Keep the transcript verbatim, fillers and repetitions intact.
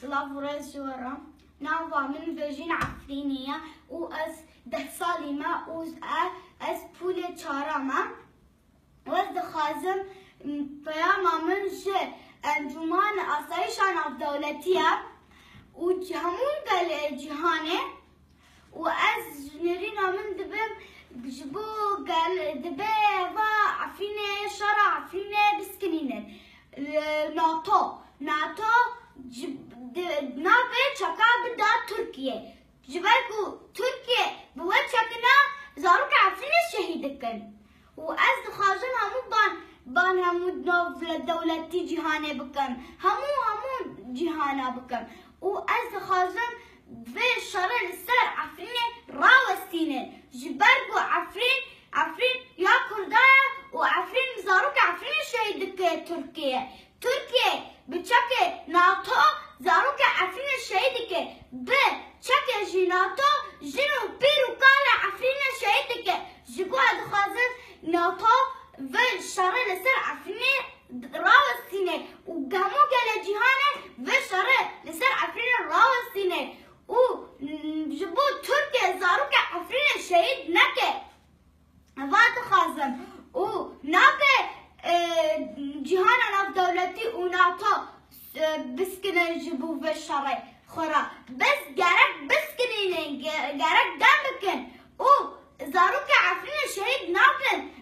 Silav û rêz ji we re. Nava min Vejîn Efrînê ye û ez deh salî me û e-, ez pûlê çara me. Û ez dixwazim, m, peyama min ji Encûman Asayîşa Navdewletî ye û ci-, hemû gelê cîhanê û ez ji nêrîna min dibim ji bo gel-, dibe va Efrînê, şera Efrînê biskinînin. Li NATO, NATO ci-, di-, nabe çeka bida Tirkiye. Ji ber ku Tirkiye bi we çekina zarokê Efrînê şehîd dikin. Û ez dixwazim hemû ban, ban hemû navdewletî cîhanê bikim. Hemû, hemû cîhana bikim. Û ez dixwazim vê şerê li ser Efrînê rawestînin. Ji ber ku Efrîn, Efrîn ya Kurda ye û Efrîn zarokê Efrînê şehîd dike Tirkiye. Tirkiye bi çekê NATO zarokê Efrînê şehîd dike. Bi çekê jî NATO jin û pîr û kalê Efrînê şehîd dike. Ji bo ez dixwazim NATO vê şerê li ser Efrînê rawestîne û hemû gelê cîhanê vê şerê li ser Efrînê rawestîne û, mm, ji bo Tirkiye zarokê Efrînê şehîd neke. Va dixwazim û nabe, e, cîhana navdewletî û NATO, e, biskine ji bo vê şerê xwe re. Bes gerek biskinînin, ge-, gerek dem bikin û zarokê Efrînê şehîd nakin.